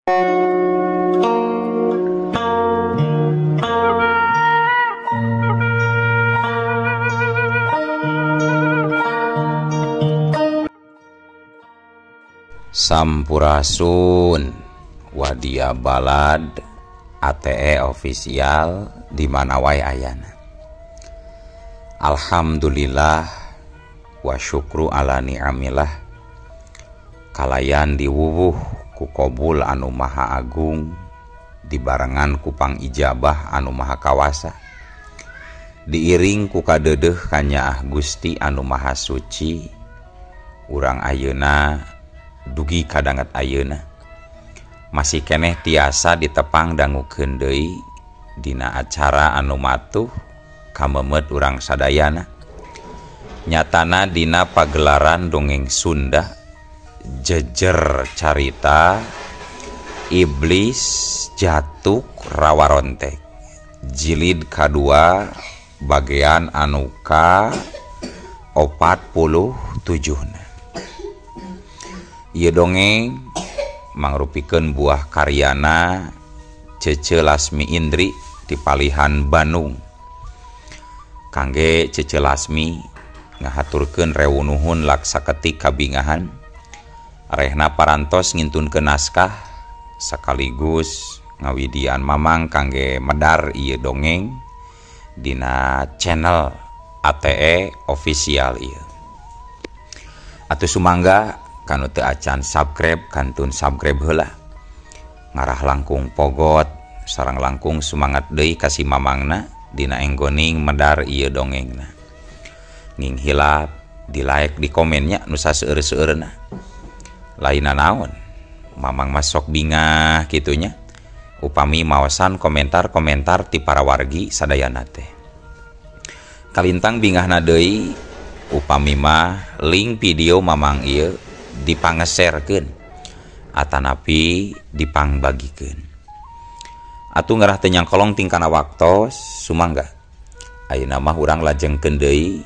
Sampurasun Wadia Balad ATE official di mana wae ayana. Alhamdulillah wa syukru ala ni'amillah kalayan diwuwuh ku kobul anu maha agung dibarengan ku pangijabah anu maha kawasa diiring ku kadeudeuh kanyaah Gusti anu maha suci urang ayeuna dugi kadanget ayeuna masih keneh tiasa ditepang dangukeun deui dina acara anu matuh kamemet urang sadayana nyatana dina pagelaran dongeng Sunda jejer carita Iblis Jatuk Rawarontek jilid kadua bagian anu ka 47. Ieu dongeng mangrupikeun buah karyana Cece Lasmi Indri di Palihan Bandung. Kangge Cece Lasmi ngahaturkeun rewunuhun laksaketik kabingahan rehna parantos ngintunkeun naskah sekaligus ngawidian mamang kangge medar ieu dongeng dina channel ATE official ieu. Atuh sumangga kanu teu acan subscribe kantun subscribe heula ngarah langkung pogot sareng langkung sumangat deui ka si mamangna dina enggoning medar ieu dongengna. Nging hilap di like di komennya nu saseueur-seueurna. Lainna naon mamang mah sok bingah kitunya upami maosan komentar-komentar ti para wargi sadayana teh. Kalintang bingahna deui upami mah link video mamang ieu dipangeserkeun atanapi dipangbagikeun. Atuh ngarah teu nyangkolong tingkana waktos sumangga ayeuna mah urang lajengkeun deui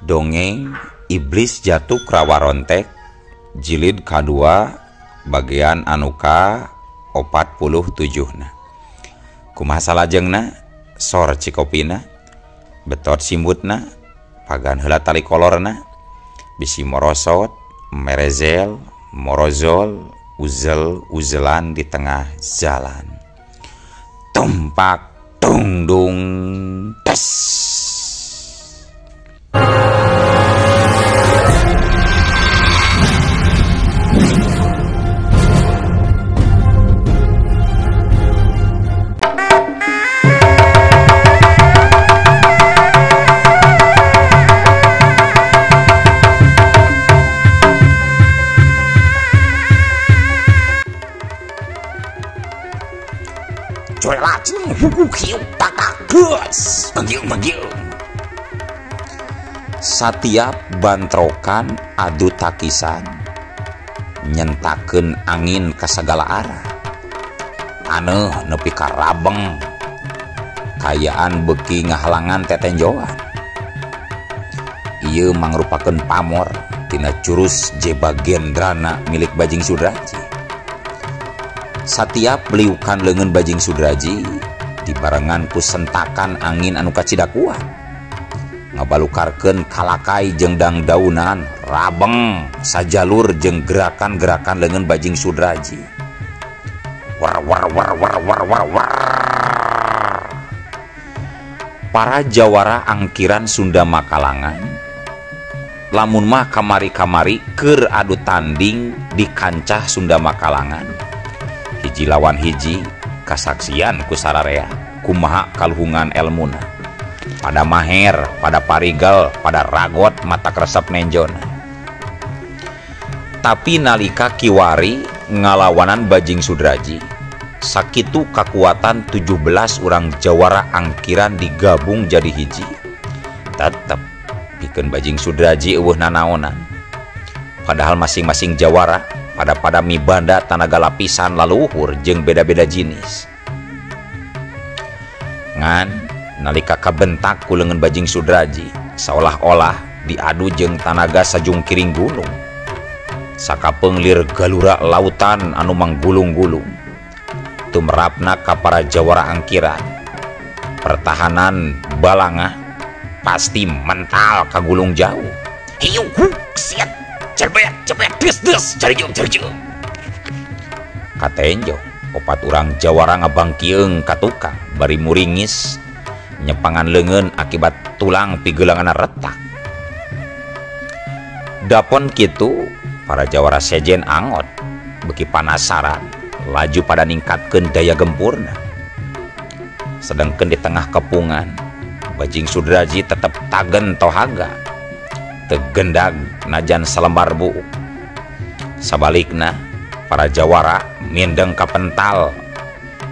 dongeng Iblis Jatuk Rawarontek jilid kadua bagian anu ka 47 na. Kumaha salajengna sor cikopina betot simbutna pagan heula tali kolorna bisi morosot merezel morozol uzel uzelan di tengah jalan tumpak tungdung tes. Satiap bantrokan adu takisan nyentakeun angin ka sagala arah aneh nepi ka rabeng kayaan beuki ngahalangan tetenjoan. Ieu mangrupakeun pamor tina jurus Jeba Gendrana milik Bajing Sudraji. Satiap liukan leungeun Bajing Sudraji dibarengan ku sentakan angin anu kacida kuat ngabalukarkeun kalakai jeung dangdaunan rabeng sajalur jeung gerakan-gerakan leungeun Bajing Sudraji. War war war war war war war. Para jawara angkiran Sunda Makalangan lamun mah kamari-kamari keur adu tanding di kancah Sunda Makalangan hiji lawan hiji kasaksian ku sararea kumaha kaluhungan elmuna pada maher pada parigal pada ragot mata kresep nenjona. Tapi nalika kiwari ngalawanan Bajing Sudraji sakitu kakuatan 17 urang jawara angkiran digabung jadi hiji tetep pikeun Bajing Sudraji eueuh nanaonan. Padahal masing-masing jawara pada mibanda tanaga lapisan laluhur jeung beda-beda jenis. Ngan nalika kabentak ku leungeun Bajing Sudraji seolah-olah diadu jeung tanaga sajungkiring gunung. Sakapeung lir galura lautan anu manggulung-gulung. Tumrapna ka para jawara angkiran. Pertahanan balanga pasti mental kagulung jauh. Hiu huk siat cerbet cepet des des jarijung jarijung. Katenjo opat urang jawara ngabangkieung ka tukang bari muringis nyepangan leungeun akibat tulang pigelanganna retak. Dapon kitu para jawara sejen angot beuki panasaran laju pada ningkatkeun daya gempurna. Sedangkan di tengah kepungan Bajing Sudraji tetep tagen tohaga tegendag najan salembar buuk. Sabalikna para jawara mindeng kapental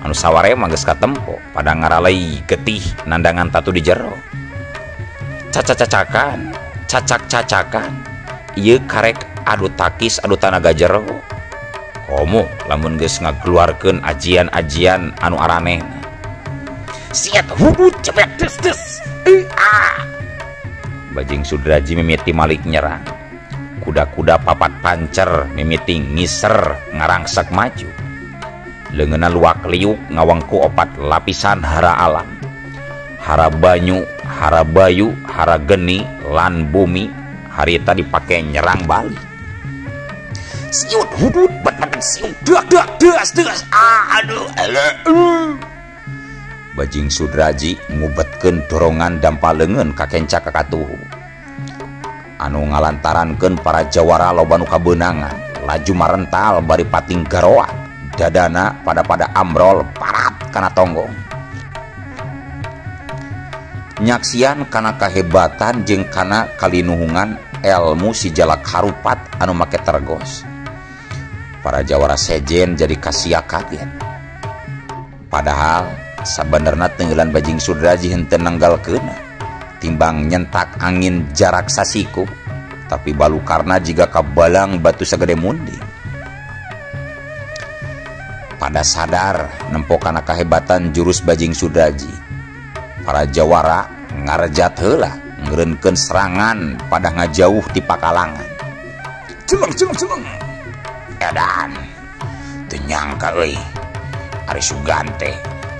anu sawarema geus katempo pada ngaralei getih nandangan tatu di jero. Cacacacakan cacak-cacakan ieu karek adu takis adu tanaga jero. Komo lamun geus ngakeluarkeun ajian-ajian anu aranehna. Siat hudut cepet des des. Bajing Sudraji mimiti malik nyerang. Kuda-kuda papat pancer mimiti ngiser ngarangsek maju. Leungeunna luak liuk ngawengku opat lapisan hara alam. Hara banyu, hara bayu, hara geni, lan bumi harita dipake nyerang balik. Siut hudut bet bet siut dak dak das das aduh aduh. Bajing Sudraji ngubetkeun dorongan dampal leungeun ka kenca ka katuhu. Anu ngalantarankeun para jawara loba nu kabeunangan, laju marental bari pating garoa, dadana pada-pada ambrol parat kana tonggong. Nyaksian kana kahebatan jeung kana kalinuhungan elmu si Jalak Harupat anu make tergos. Para jawara sejen jadi kasia kaget. Padahal sabenerna tenggelan Bajing Sudraji henteu nanggalkeunna timbang nyentak angin jarak sasiku, tapi balukarna jiga kabalang batu sagede munding. Pada sadar nempo kana kahebatan jurus Bajing Sudraji, para jawara ngarejat heula ngeureunkeun serangan pada ngajauh ti pakalangan. Celeng celeng celeng. Edan teu nyangka euy ari Sugan teh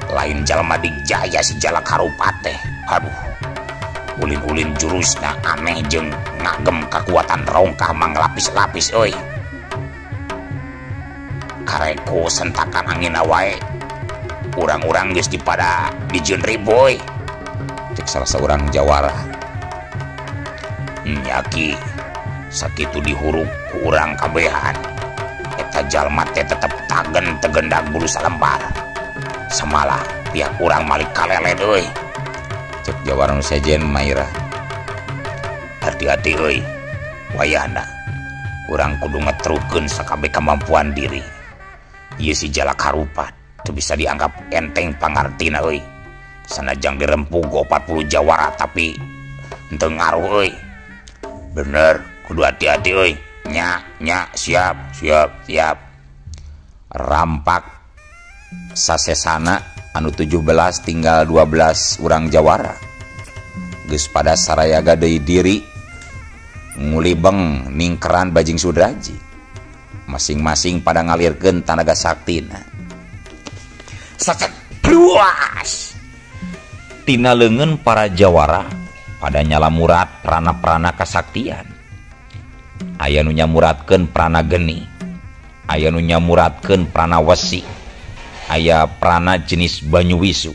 lain jalma dijaya si Jalak Harupat teh. Aduh, ulin-ulin jurusna aneh jeung ngagem kakuatan rongkah manglapis-lapis euy. Kareko sentakan angin wae. Urang-urang geus dipada dijieun riboy. Cek salah seorang jawara. Nya ki, sakitu dihurup ku urang kabehan. Eta jalma teh tetep tagen tegendag bulu salembar. Samalah pihak urang malik kaleled euy. Cek jawara nu sejen Maira. Hati-hati euy. Wayahna urang kudu ngetrukeun sakabeh kemampuan diri. Ieu si Jalak Harupat teu bisa dianggap enteng pangartina euy. Sanajang dirempug 40 jawara tapi henteu ngaruh euy. Bener, kudu hati-hati euy. Nya, nya, siap, siap, siap. Rampak sasesana anu 17 tinggal 12 urang jawara. Geus pada sarayaga deui diri ngulibeng ningkeran Bajing Sudraji. Masing-masing pada ngalirkeun tanaga saktina. Sacet pluas. Tina leungeun para jawara pada nyala murat prana-prana kasaktian. Aya nu nyamuratkeun prana geni, aya nu nyamuratkeun prana wesi, aya prana jenis banyu wisu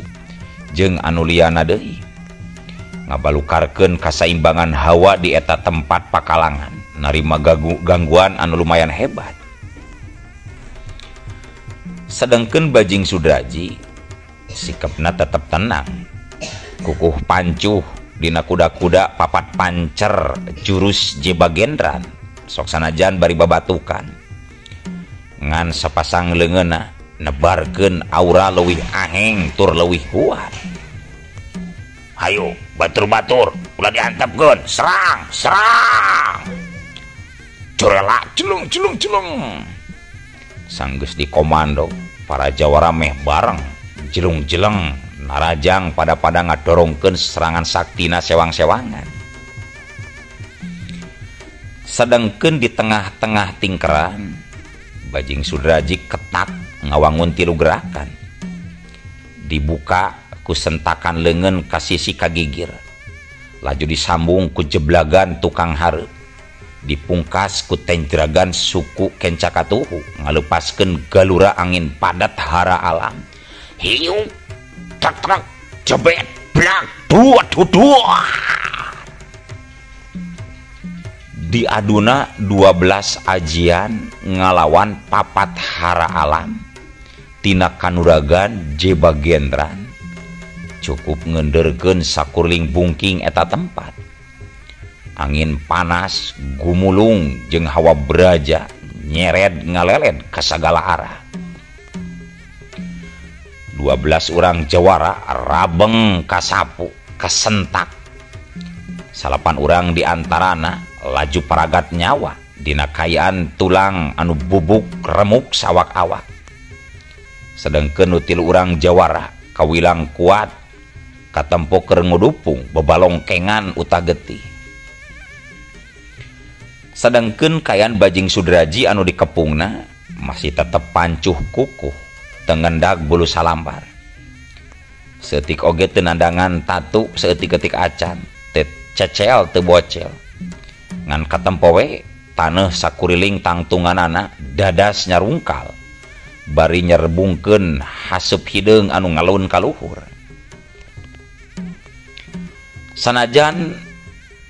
jeung anu liyana deui. Ngabalukarkeun kasaimbangan hawa di eta tempat pakalangan, narima gangguan anu lumayan hebat. Sedangkeun Bajing Sudraji sikapna tetep tenang, kukuh pancuh dina kuda-kuda papat pancer jurus jebagendran sok sanajan bari babatukan. Ngan sapasang leungeunna nebarkeun aura leuwih aheng tur leuwih kuat. Hayo batur-batur ulah diantepkeun, serang serang. Curela celung celung celung. Sanggeus dikomando para jawara meh bareng jelung-jeleng narajang pada-pada ngadorongkeun serangan saktina sewang-sewangan. Sedangkeun di tengah-tengah tingkeran Bajing Sudraji ketak ngawangun tilu gerakan. Dibuka ku sentakan leungeun ka sisi kagigir. Laju disambung ku jeblagan tukang hareup. Dipungkas ku tenjragan suku kenca katuhu ngalepaskeun galura angin padat hara alam. Hiu trek trek jebet blak dua dua. Diaduna 12 ajian ngalawan papat hara alam tina kanuragan Jebagendran cukup ngenderkeun sakurling bungking eta tempat. Angin panas gumulung jeung hawa braja nyered ngaleled ka sagala arah. 12 urang jawara rabeng kasapu kasentak. 9 urang diantarana laju paragat nyawa dina kayaan tulang anu bubuk remuk sawak-awak. Sedengkeun nu 3 urang jawara kawilang kuat katempo keur ngudupung bebalongkengan utah getih. Sedengkeun kayan Bajing Sudraji anu dikepungna masih tetep pancuh kukuh tengendag bulu salambar. Seutik oge teu nandangan tatu seutik-eutik acan teu cecel teu bocel. Ngan katempo we taneuh sakuriling tangtunganana dadas nyarungkal bari nyerbungkeun haseup hideung anu ngalun kaluhur. Sanajan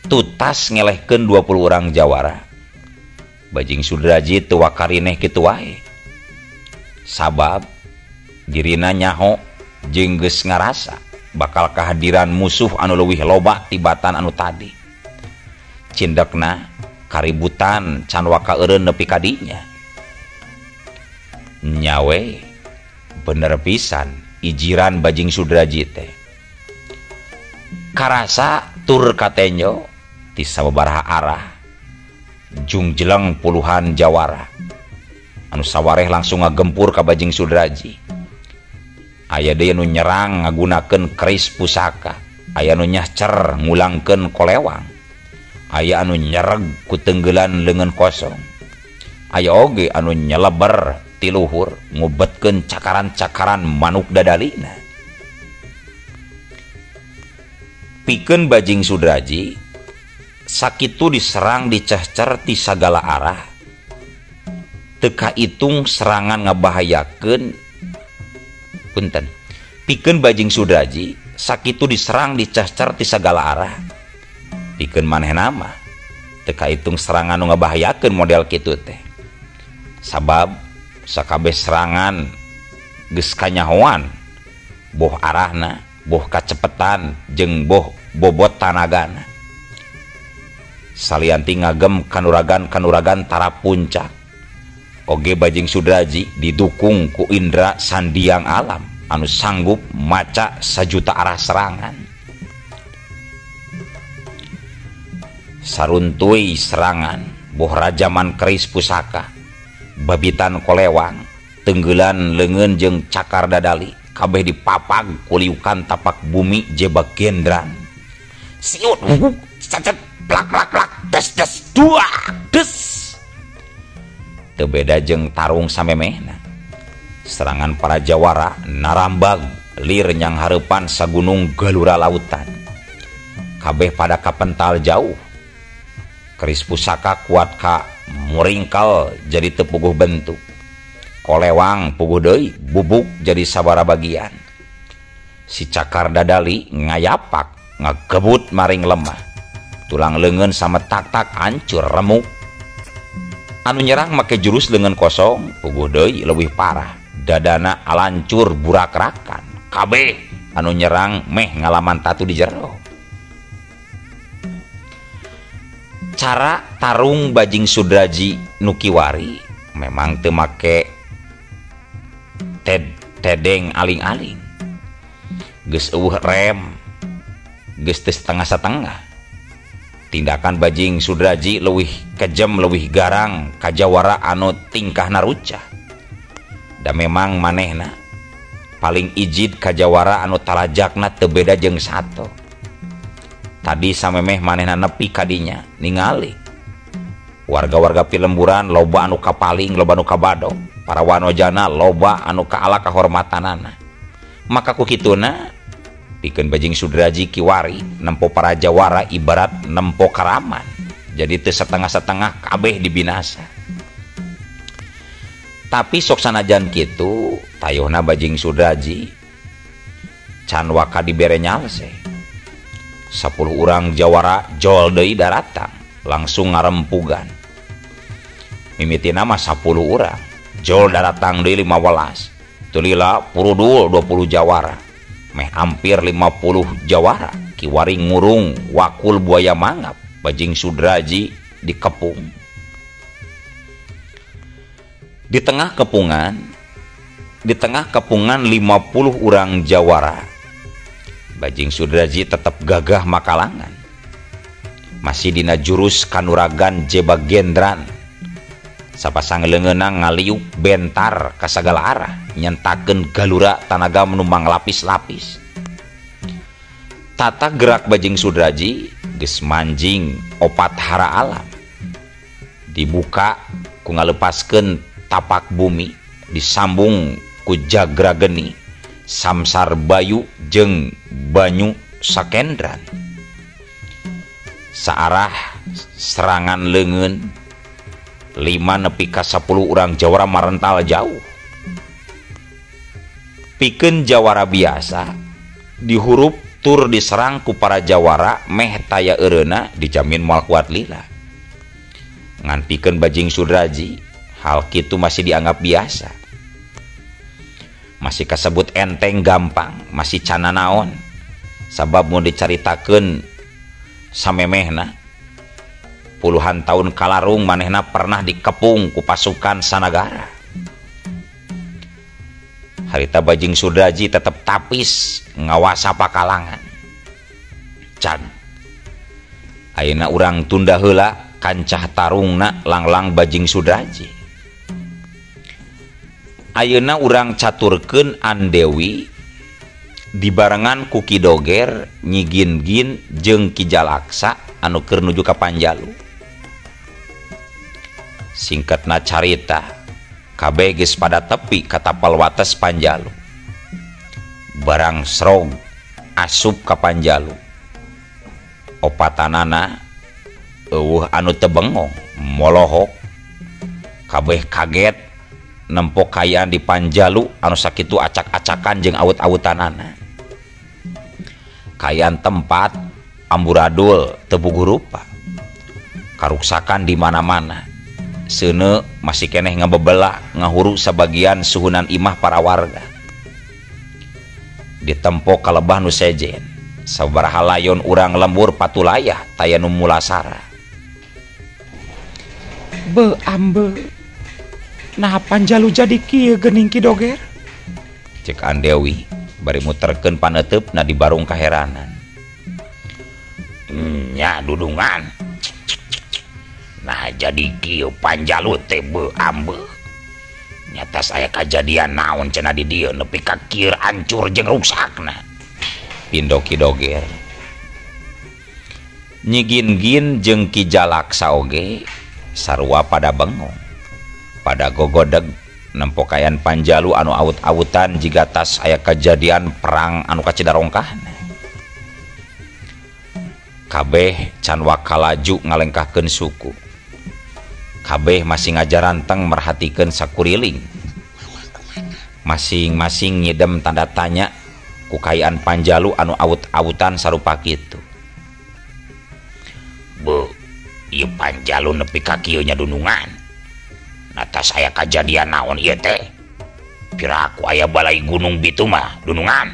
tutas ngelehkeun 20 urang jawara, Bajing Sudraji teu wakarineh kitu wae. Sabab dirina nyaho jeung geus ngarasa bakal kehadiran musuh anu leuwih loba tibatan anu tadi. Cindekna kaributan can waka eureun nepi ka dinya. Nyawe bener pisan ijiran Bajing Sudraji teh. Karasa tur katenjo ti sababaraha arah jungjeleng puluhan jawara anu sawareh langsung ngagempur ka Bajing Sudraji. Aya deui anu nyerang ngagunakeun keris pusaka, aya anu nyahcer ngulangkeun kolewang, aya anu nyereg ku tenggelan leungeun kosong, aya oge anu nyeleber ti luhur ngubetkeun cakaran-cakaran manuk dadalina. Pikeun Bajing Sudraji sakitu diserang dicehcer ti sagala arah, teu kaitung serangan ngabahayakeun. Punten. Pikeun Bajing Sudraji sakitu diserang dicehcer ti sagala arah, pikeun manehna mah teu kaitung serangan nu ngabahayakeun model kitu teh. Sabab sakabeh serangan geus kanyahoan boh arahna, boh kacepetan jeung boh bobot tanagana. Salianti ngagem kanuragan-kanuragan tara puncak, oge Bajing Sudraji didukung ku indra sandiang alam anu sanggup maca sajuta arah serangan. Saruntui serangan boh rajaman keris pusaka, babitan kolewang, tenggelan leungeun jeung cakar dadali kabeh dipapag kuliukan tapak bumi Jebagendran. Siut cecet plak plak plak des des dua des. Teu beda jeung tarung samemehna. Serangan para jawara narambag lir nyang hareupan sagunung galura lautan. Kabeh pada kapental jauh. Keris pusaka kuat ka muringkal jadi teu puguh bentuk. Kolewang puguh deui bubuk jadi sabara bagian. Si cakar dadali ngayapak ngagebut maring lemah. Tulang leungeun sama tak-tak hancur remuk. Anu nyerang make jurus leungeun kosong puguh deui leuwih parah. Dadana alancur burakrakan. Kabeh anu nyerang meh ngalaman tatu di jero. Cara tarung Bajing Sudraji nu kiwari memang teu make tedeng aling-aling. Geus eueuh rem, geus teu setengah-setengah. Tindakan Bajing Sudraji leuwih kejam, leuwih garang ka jawara anu tingkahna rucah. Da memang manehna paling ijid ka jawara anu talajakna teu beda jeung sato. Tadi samemeh manehna nepi ka dinya ningali Warga-warga pilemburan loba anu kapaling, loba anu kabado. Para wanojana loba anu kaala kahormatanana. Maka ku kituna pikeun Bajing Sudraji kiwari nempo para jawara ibarat nempo karaman. Jadi teu setengah-setengah kabeh dibinasa. Tapi sok sanajan kitu tayohna Bajing Sudraji can waka dibere nyalse. 10 urang jawara jol deui daratang langsung ngarempugan. Mimitina mah 10 urang jol daratang deui 15. Tulila purudul 20 jawara. Meh hampir 50 jawara kiwari ngurung wakul buaya mangap Bajing Sudraji dikepung. Di tengah kepungan 50 urang jawara, Bajing Sudraji tetap gagah makalangan. Masih dina jurus kanuragan jeba gendran. Sapasang leungeunna ngaliuk bentar ka sagala arah, nyentakeun galura tanaga menumbang lapis-lapis. Tata gerak Bajing Sudraji geus manjing opat hara alam. Dibuka ku ngalepaskeun tapak bumi, disambung ku jagra geni, samsar bayu jeung banyu sakendran. Saarah serangan leungeun 5 nepi ka 10 urang jawara marental jauh. Pikeun jawara biasa dihurup tur diserang ku para jawara meh taya eureuna dijamin moal kuat lila. Ngan pikeun Bajing Sudraji hal kitu masih dianggap biasa. Masih kasebut enteng gampang, masih cana naon. Sabab mun dicaritakeun samemehna puluhan tahun kalarung manehna pernah dikepung ku pasukan sanagara. Harita Bajing Sudraji tetep tapis ngawasa pakalangan. Can ayeuna urang tunda heula kancah tarungna langlang Bajing Sudraji. Ayeuna urang caturkeun Andewi dibarengan ku Ki Doger, Nyi Gin-gin jeung Ki Jalaksa anu keur nuju ka Panjalu. Singkatna carita, kabeh geus pada tepi ka tapal wates Panjalu. Barang srog asup ka Panjalu. Opatanana eueuh anu teu bengong, molohok. Kabeh kaget nempo kayaan di Panjalu anu sakitu acak-acakan jeung awut-awutanana. Kayaan tempat amburadul teu puguh rupa. Karuksakan di mana-mana. Seuneu masih keneh ngebebela ngahuru sabagian suhunan imah para warga. Ditempo kalebah nu sejen, sabaraha layon urang lembur patulayah taya nu mulasara. Be ambe, nah Panjalu jadi kieu geuning Ki Doger? Cek Andewi bari muterkeun paneuteup na di barung kaheranan. Nya dudungan. Nah jadi kieu Panjalu teh beu ambe. Nyata saya kajadian naon cenah di dieu nepi ka kieu hancur jeung ruksakna. Pindo Ki Doger. Nyi Gin-gin jeung Ki Jalaksa oge sarua pada bengong. Pada gogodeg nempo kayan Panjalu anu awut-awutan jiga tas aya kajadian perang anu kacidarongkahna. Kabeh can wakalaju ngalengkahkeun suku. Kabeh masih ngajaranteng merhatikeun sakuriling. Masing-masing nyidem tanda tanya ku kayaan Panjalu anu awut-awutan sarupa kitu. Beuh, ieu Panjalu nepi ka kieu nya dunungan. Atas aya kajadian naon ieu teh? Piraku aya balai gunung bitu mah dunungan.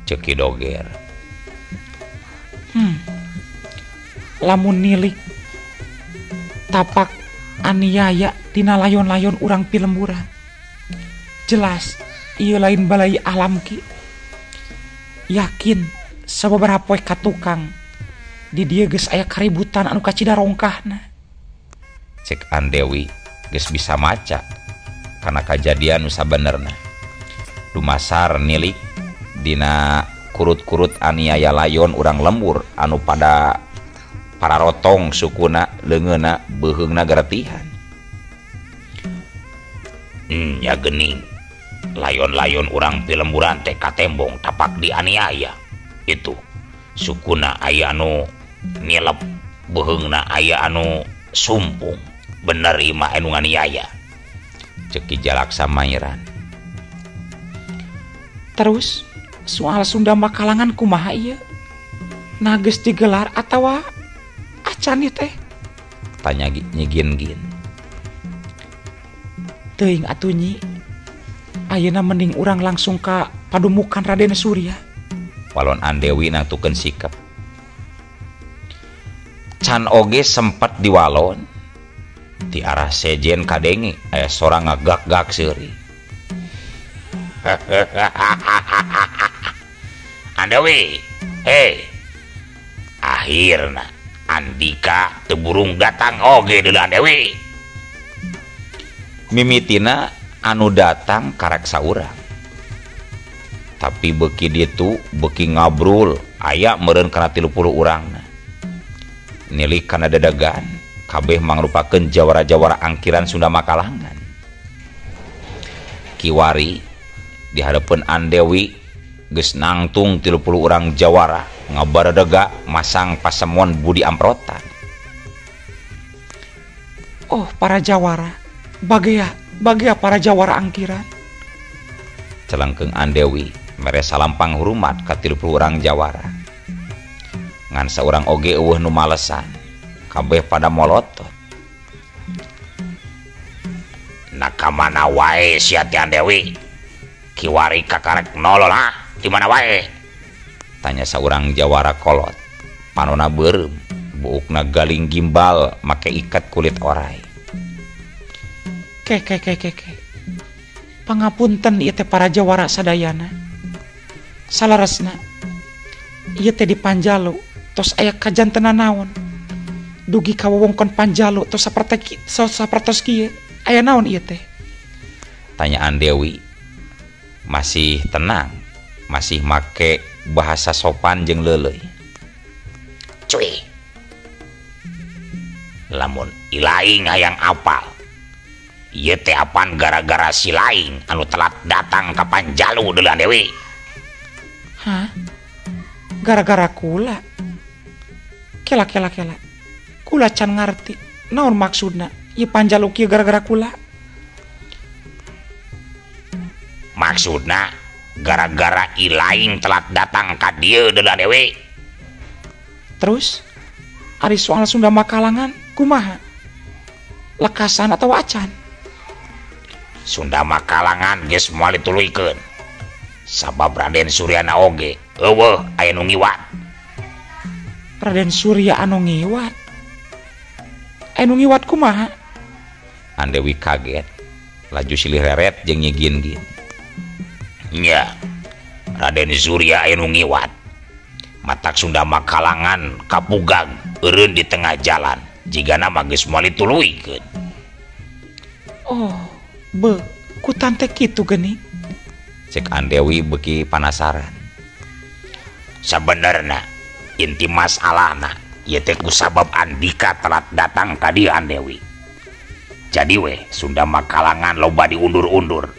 Ceuk Ki Doger. Lamun nilik tapak aniaya tina layon-layon urang pilemburan. Jelas ieu lain balai alam Ki. Yakin sababaraha poe ka tukang di dieu geus aya kaributan anu kacida rongkahna. Cek Andewi geus bisa maca karena kajadian nu sabenerna. Dumasar nilik dina kurut-kurut aniaya layon urang lembur anu pada pararotong sukuna leungeunna beuheungna garetihan. Nya geuning layon-layon urang ti lemburan teh katembong tapak dianiaya. Itu sukuna aya anu nilep, beuheungna aya anu sumpung. Bener ieu mah anu nganiaya. Ceuk Ki Jalaksa Mairan. Terus soal Sunda Makalangan kumaha ieu? Nah geus digelar atawa acan ieu teh? Tanya Nyi Gin-gin. Teuing atuh Nyi. Ayeuna mending urang langsung ka padumukan Raden Surya. Walon Andewi nangtukeun sikep. Can oge sempat diwalon. Ti arah sejen kadenge aya sora ngagak-gak seuri. Andewi, hei. Akhirna Andika teu burung datang oge deuleu Andewi. Mimitina anu datang karek saurang. Tapi beuki ditu beuki ngabrul aya meureun kana 30 urangna. Nilik kana dedegan kabeh mangrupakeun jawara-jawara angkiran Sunda Makalangan. Kiwari di hareupeun Andewi geus nangtung 30 urang jawara ngabaredega masang pasemon budi amprotan. Oh, para jawara, bagea para jawara angkiran. Celengkeung Andewi mere salam panghurmat ka 30 urang jawara. Ngan saurang oge eueuh nu malesan, kabeh pada molotot. Nah ka mana wae sia teh Andewi? Kiwari kakarek nolol ha? Di mana wae? Tanya saurang jawara kolot. Panona beureum, buukna galing gimbal make ikat kulit orai. Ke ke ke ke ke. Pangapunten ieu teh para jawara sadayana. Salaresna ieu teh di Panjalu tos aya kajantenan naon. Dugi ka wewengkon Panjalu tos sapertos kieu. Aya naon ieu teh? Tanya Andewi. Masih tenang, masih make bahasa sopan jeung leuleuy. Cuy. Lamun ilaing hayang apal. Ieu teh apan gara-gara si laing anu telat datang ka Panjalu deuleu Andewi. Hah? Gara-gara kula? Kela kela kela. Kula can ngarti. Naon maksudna? Ieu Panjalu kieu gara-gara kula? Maksudna gara-gara ilaing telat datang ka dieu deuleu Andewi. Terus ari soal Sunda Makalangan kumaha? Lekasan atau acan? Sunda Makalangan geus moal dituluykeun. Sabab Raden Suryana oge eueuh aya nu ngiwat. Raden Surya anu ngiwat? Aya nu ngiwat kumaha? Andewi kaget. Laju silih reret jeung Nyi Gin-gin. Nya, Raden Surya aya nu ngiwat. Matak Sunda Makalangan kapugag eureun di tengah jalan. Jigana mah geus moal dituluykeun. Oh, be, ku tante kitu geuning. Cek Andewi beuki panasaran. Sabenerna inti masalahna ieu teh kusabab Andika telat datang ka dieu Andewi. Jadi weh Sunda Makalangan loba diundur-undur.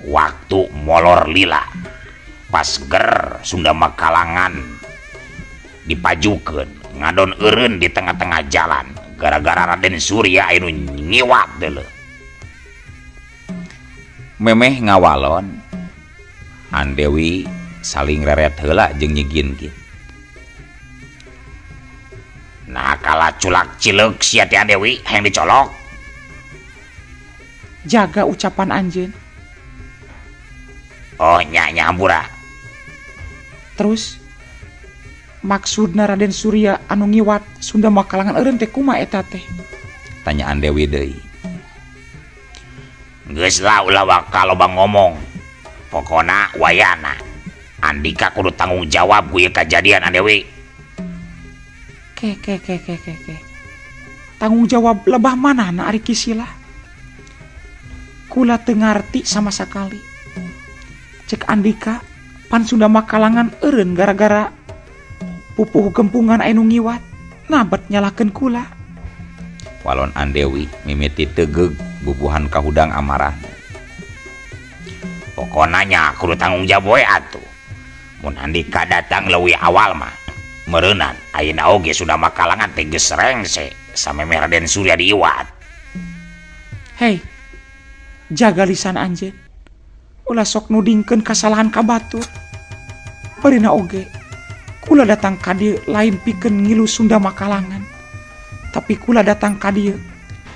Waktu molor lila. Pas ger Sunda Makalangan dipajukeun ngadon eureun di tengah-tengah jalan gara-gara Raden Surya anu ngiwat deuleu. Memeh ngawalon Andewi saling reret heula jeung Nyi Gin-gin. Nah kala culak cileuk sia teh Andewi hayang dicolok. Jaga ucapan anjeun. Oh nya nya hampura. Terus maksudna Raden Surya anu ngiwat Sunda Makalangan eureun teh kumaha eta teh? Tanya Andewi deui. Geus lah ulah bakal loba ngomong. Pokona wayana Andika kudu tanggung jawab ku ieu kajadian Andewi. Ke ke ke ke ke ke. Tanggung jawab lebah manana ari Kisilah? Kula teu ngarti sama sakali. Cek Andika pan Sunda Makalangan eureun gara-gara pupuh gempungan anu ngiwat, nabet nyalahkeun kula. Walon Andewi mimiti tegeug bubuhan kahudang amarahna. Pokona nya kudu tanggung jawab we atuh. Mun Andika datang leuwih awal mah meureunan ayeuna oge Sunda Makalangan teh geus rengse samemeh Raden Surya diiwat. Hei, jaga lisan anjeun. Ulah sok nudingkeun kasalahan ka batur. Barina oge kula datang ka dieu lain pikeun ngilu Sunda Makalangan. Tapi kula datang ka dieu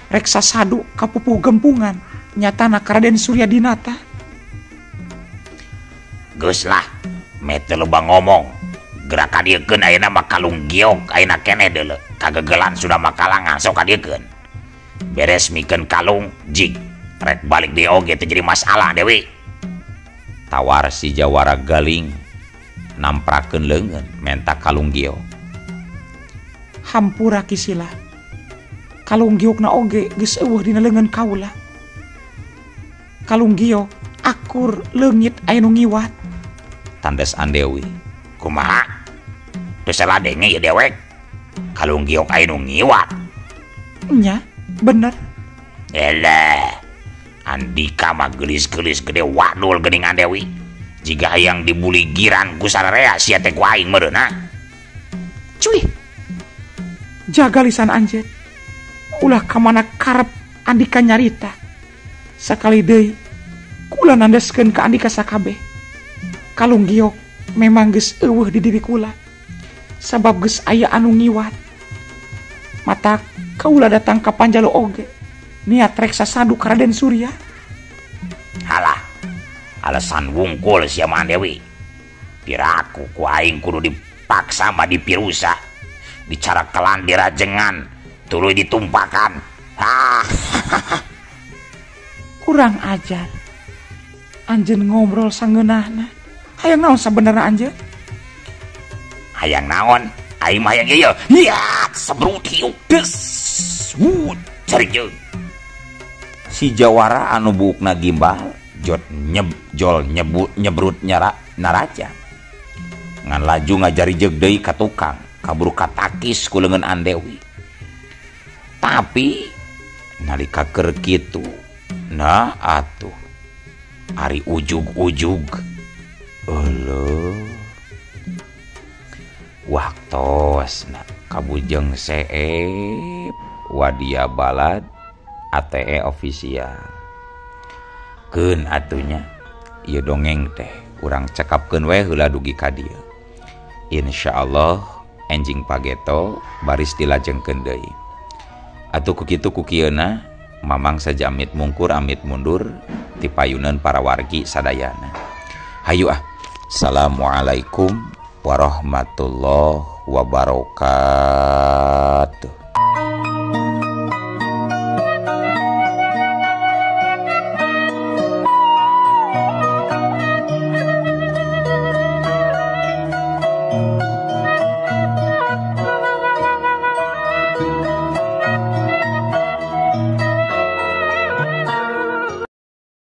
rek sasadu ka pupuh gempungan nyatana ka Raden Surya Dinata. Geus lah, meh teu loba ngomong. Gerak ka dieukeun ayeuna mah kalung giok ayeuna keneh deuleu. Kagegelan Sunda Makalangan sok ka dieukeun. Beres mikeun kalung jig rek balik deui oge teu jadi masalah Dewi. Tawar si jawara galing namprakeun leungeun menta kalung giok. Hampura Kisila. Kalung giokna oge geus eueuh dina leungeun kaula. Kalung giok akur leungit aya nu ngiwat. Tandes Andewi. Kumaha? Teu salah denge ieu dewek. Kalung giok aya nu ngiwat. Nya, bener. Eleh. Andika mah geulis-geulis gede wadul geuning Andewi. Jiga hayang dibuli giran ku sararea sia teh ku aing meureunna. Cuy. Jaga lisan anjeun. Ulah ka mana karep Andika nyarita. Sakali deui kula nandeskeun ka Andika sakabeh. Kalung giok memang geus eueuh di diri kula. Sabab geus aya anu ngiwat. Mata kaula datang ka Panjalu oge niat rek sasadu ka Raden Surya. Halah, alasan wungkul sia mah Dewi. Piraku ku aing kudu dipaksa mah dipirusa. Dicarakelan dirajengan, tuluy ditumpakan. Ah. Kurang ajar. Anjeun ngobrol sangeunahna. Hayang naon sabenerna anjeun? Hayang naon? Aing mah hayang ieu. Hiat sebrut hiuk des. Wut cari. Si jawara anu buukna gimbal jot nyeb jol nyebut nyebrut nyara naraja. Ngan laju ngajari jeung deui ka tukang, kaburu katakis ku leungeun Andewi. Tapi nalika keur kitu, nah atuh ari ujug-ujug euleuh. Waktosna kabujeng seep wadia balad ATE official. Keun atunya ieu dongeng teh urang cekapkeun we heula dugi ka dieu. Insyaallah enjing pageto baris dilajengkeun deui. Atuh ku kitu ku kieuna Mamang saja amit mungkur amit mundur ti payuneun para wargi sadayana. Hayu ah. Assalamualaikum warahmatullahi wabarakatuh.